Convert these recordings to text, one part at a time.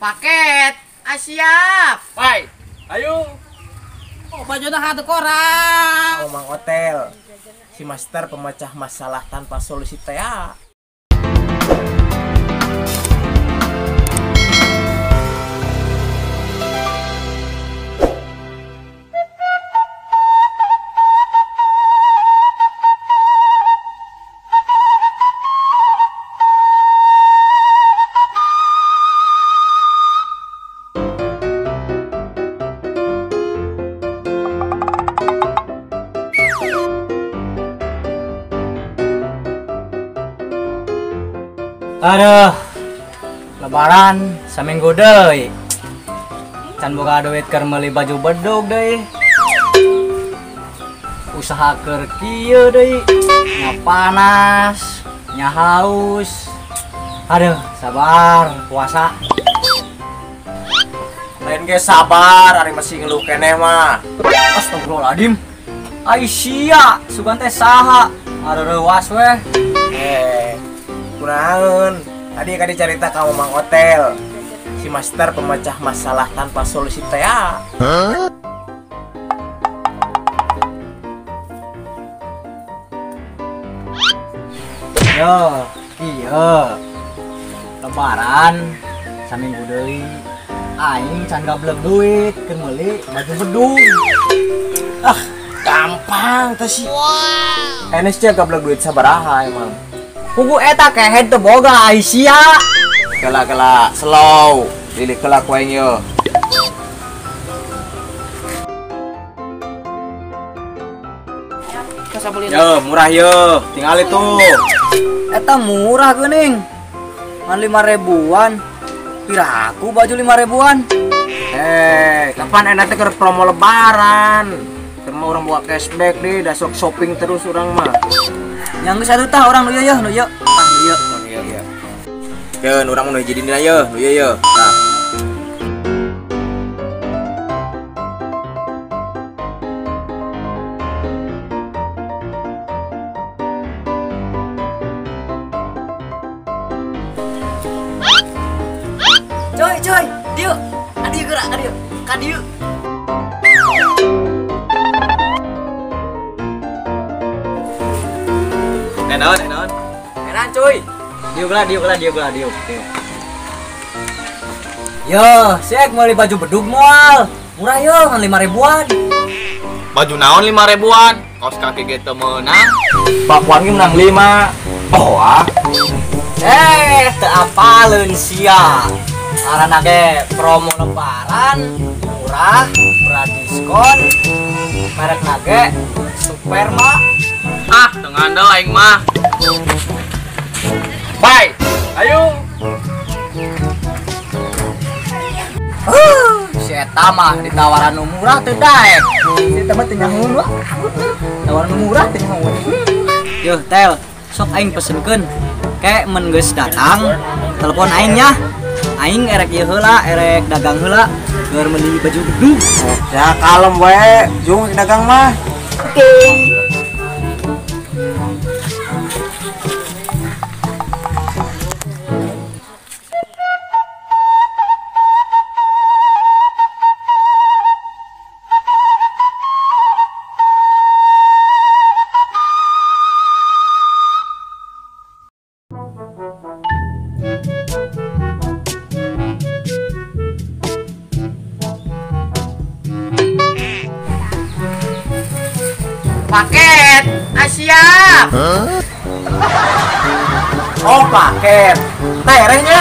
Paket. Siap. Pai, ayo. Oh, bajuna hatu korang. Oh, Mang Hotel. Si master pemecah masalah tanpa solusi teh. Aduh, lebaran saminggu deui. Can boga duit keur meuli baju bedug deui. Usaha keur kieu deui, nya panas, nya haus. Aduh, sabar puasa. Lain ge sabar, ari masih ngeluh keneh mah. Astagfirullahaladzim. Ai sia, sugan teh saha? Areurewas weh. Kunaon? Tadi kan dicarita kamu Mang Hotel. Si master pemecah masalah tanpa solusi teh. Huh? Yo, iya. Lebaran saminggu deui. Aing can gablek duit keur meuli baju bedug. Ah, gampang teh sih. Wow. Enes cia gablek duit sabaraha emang? Kugu eta kehed teu boga ai sia. Kela-kela slow, lilih kela ku aing yeuh. Yo, murah yo, tinggal itu. Eta murah geuning. Ngan 5 ribuan. Piraku baju 5 ribuan. Kapan enak teh keur promo lebaran? Keur urang buat cashback deh, da sok shopping terus urang mah. Yang geus atuh tah urang nu ieu yeuh, nu ieu. Tah ieu. Ieu ieu. Keun urang nu hiji dina yeuh, nu ieu yeuh. Tah. Coy, coy, dieu. Adieu geura, adieu. Ka dieu. Enaon, enaon. Enak cuy. Dieu geura, dieu geura, dieu geura, dieu. Yo, siek meuli baju bedug moal. Murah yo, ngan 5 ribuan. Baju naon 5 ribuan? Kaos kaki ge teu meunang. Bakwan ge menang 5. Oh ah. Teu apaleun sia. Arana ge promo lebaran, murah, murah diskon. Merekna ge Superma. Ah, teu ngandel aing mah. Bye. Ayo. Si eta mah ditawaran nu murah teu daek. Si eta mah teu nyahoeun wah. Tawaran nu murah teu nyahoeun. Yeuh, tel, sok aing pesenkeun. Ke mun geus datang, telepon aing nya. Aing erek ieu heula, erek dagang heula keur meuli baju bedug. Ya kalem we, jung dagang mah. Oke. Paket, siap. Huh? Oh, paket. Terehnya.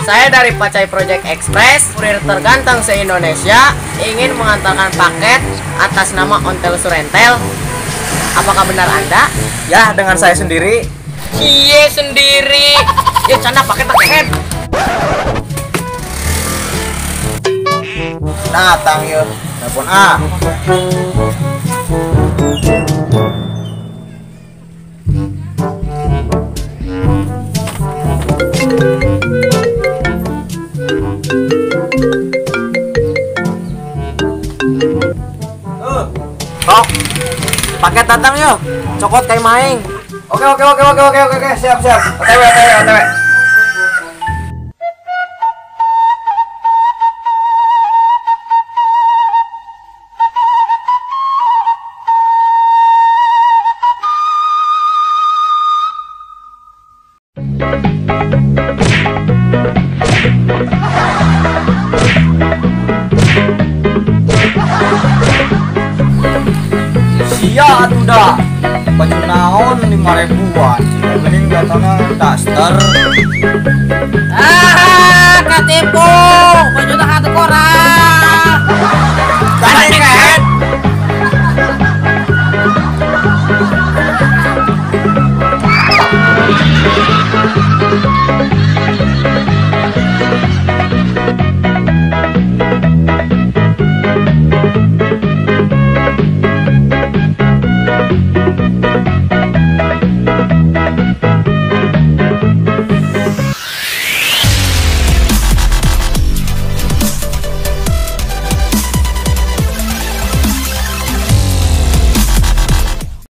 Saya dari Pacai Project Express, kurir terganteng se-Indonesia, ingin mengantarkan paket atas nama Ontel Surentel. Apakah benar Anda? Ya, dengan saya sendiri. Cie sendiri. Ya, canda paket-paket. Datang yuk. Telepon A. Tok, paket datang yuk, cokot kayak maing. Oke, siap. OTW. dah. Baju naon 5 ribuan. Mending datangnya daster. Ah.